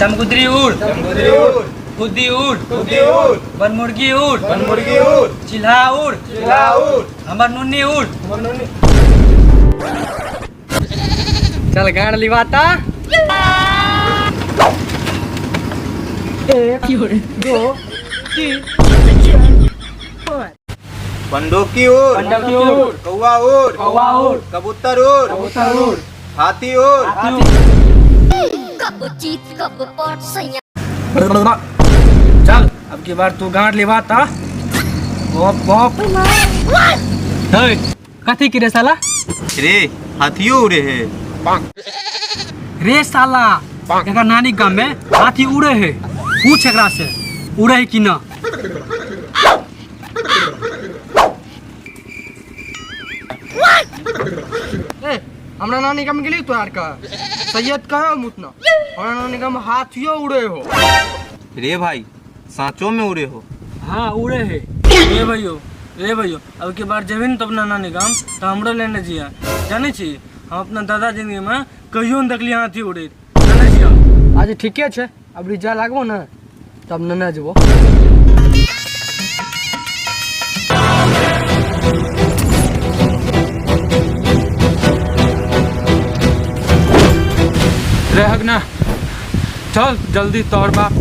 चमगुदरी उड़, चमगुदरी उड़, खुद्दी उड़, खुद्दी उड़, बनमुर्गी उड़, बनमुर्गी उड़, चिल्हा उड़, चिल्हा उड़, हमर नुन्नी उड़। हमर नुन्नी। चल गाड़ लिवाता। 1 2 3 4। पंडोकी उड़, पंडोकी उड़, कौआ उड़, कौआ उड़, कबूतर उड़, कबूतर उड़, हाथी उड़, हाथी उड़। कब जीत कब पट सैया। चल अब की बार तू गाड़ लिवाता। बॉप बॉप। हे, कथी की रे साला? रे हाथियो उड़े है। रे साला, एकरा नानी गाम में हाथी उड़े है। पूछ एकरा से उड़े है कि ना। ए, हमरा नानी गाम गेली तोरा आर के सैयद कहाँ मुतना, हमरा नानी गाम हाथियो उड़े हो। रे भाई सांचो में उड़े हो। हाँ उड़े है। रे भैयो, रे भैयो, अब के बार जेबही ने तो अपना नानी गाम तो हमरो लेने जिया। जाने छी हम अपना दादा जिंदगी में कहियो न देखली हाथी उड़े। जाने छी हम। आज ठीके छै, अब रिजा लागबो ने तब नेने जेबो। रे हगना चल जल्दी तोर बाप।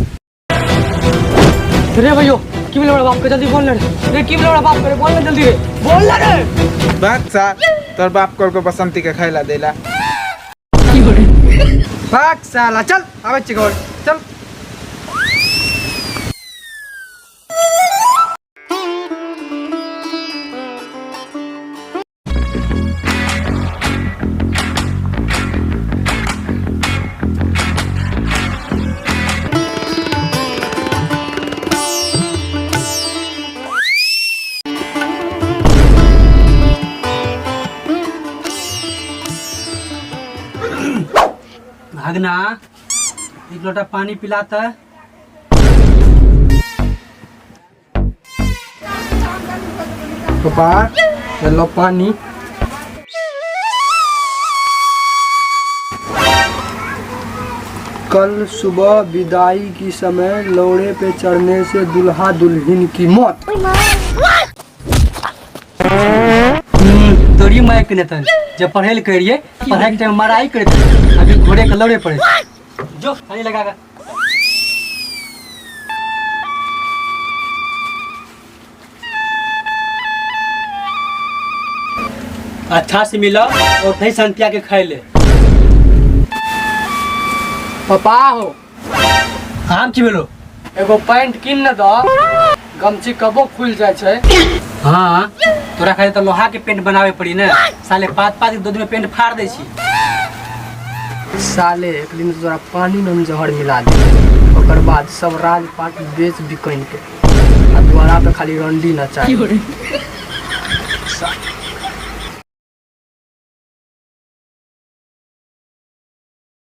रे भैयो की भेलै हमरा बाप के, जल्दी बोल रे। रे की भेलै हमरा बाप के, रे बोल ने जल्दी, रे बोल ने रे। बादशाह तोर बाप कल को बसंती के खाइला देला। भाग साला, चल आबै छी घर, चल। भागना एक लोटा पानी पिलाता है। पापा चलो पानी। कल सुबह विदाई की समय लौड़े पे चढ़ने से दुल्हा दुल्हन की मौत। तोरी माय के नेतन जब पढ़े ले करिए, पढ़ाई के टाइम मराई करते, अभी घोड़े के लौड़े पड़े। जो थाली लगा कर। अच्छा से मिला और फिर संतिया के खाई ले। पापा हो। आम की मिलो? एगो पैंट किन न दो, गमछी कबो खुल जाए छै। हाँ तोरा खाली तो लोहा के पेंट बनावे पड़ी ने, साले पात पात के दूध में पेंट फाड़ दे छी। साले एक दिन तोरा पानी में हम जहर मिला दे, ओकर बाद सब राजपाट बेच बिकन के आ द्वारा पे खाली रंडी नचाई।